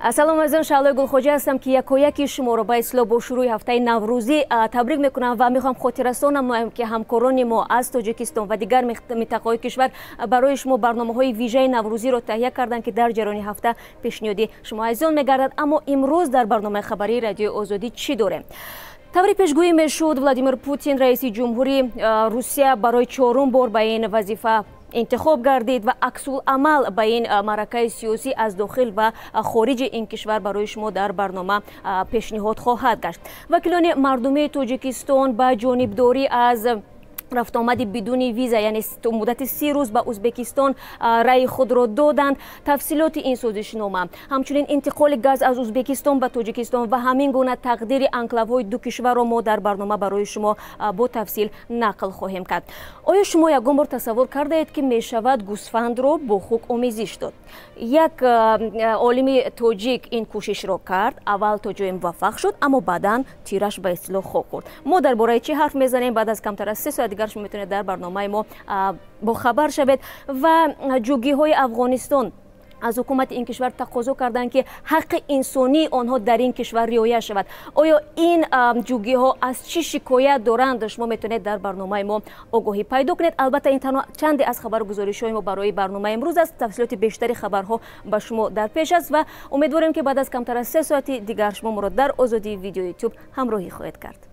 Салом азизон, Шаълои Гулхоҷа ҳастам, ки якояки шуморо ба истилоҳ бо шурӯъи ҳафтаи наврӯзӣ табрик мекунам ва мехоҳам хотиррасон намоям, ки ҳамкорони мо аз Тоҷикистон ва дигар минтақаҳои кишвар барои шумо барномаҳои вижаи наврӯзиро таҳия карданд, ки дар ҷараёни ҳафта пешниҳоди шумо азизон мегардад. Аммо имрӯз дар барномаи хабарии Радиои Озодӣ чӣ дорем? Тавре пешгӯӣ мешуд, Владимир Путин, раиси ҷумҳури Русия, барои чорум бор ба ин вазифа интихоб гардид ва аксуламал ба ин маъракаи сиёсӣ аз дохил ва хориҷи ин кишвар барои шумо дар барнома пешниҳод хоҳад гашт. Вакилони мардумии Тоҷикистон ба ҷонибдорӣ аз рафтуомади бидуни виза, яъне муддати 30 рӯз ба Ӯзбекистон, раъи худро доданд. Тафсилоти ин созишнома, ҳамчунин интиқоли газ аз Ӯзбекистон ба Тоҷикистон ва ҳамин гуна тақдири анклавҳои ду кишварро мо дар барнома барои шумо бо тафсил нақл хоҳем кард. Оё шумо ягон бор тасаввур кардаед, ки мешавад гӯсфандро бо хук омезиш дод? Як олими тоҷик ин кӯшишро кард. Аввал то ҷое муваффақ шуд, аммо баъдан тираш ба истилоҳ хок хӯрд. Мо дар бораи чӣ ҳарф мезанем? Баъд аз камтар аз 3 соат дигар шумо метавонед дар барномаи мо бохабар шавед. Ва ҷугиҳои Афғонистон аз ҳукумати ин кишвар тақозо карданд, ки ҳаққи инсонии онҳо дар ин кишвар риоя шавад. Оё ин ҷугиҳо аз чӣ шикоят доранд? Шумо метавонед дар барномаи мо огоҳӣ пайдо кунед. Албатта, ин танҳо чанде аз хабару гузоришҳои мо барои барномаи имрӯз аст. Тафсилоти бештари хабарҳо ба шумо дар пеш аст ва умедворем, ки баъд аз камтар аз 3 соати дигар шумо моро дар Озодии Видео Ютуб ҳамроҳӣ хоҳед кард.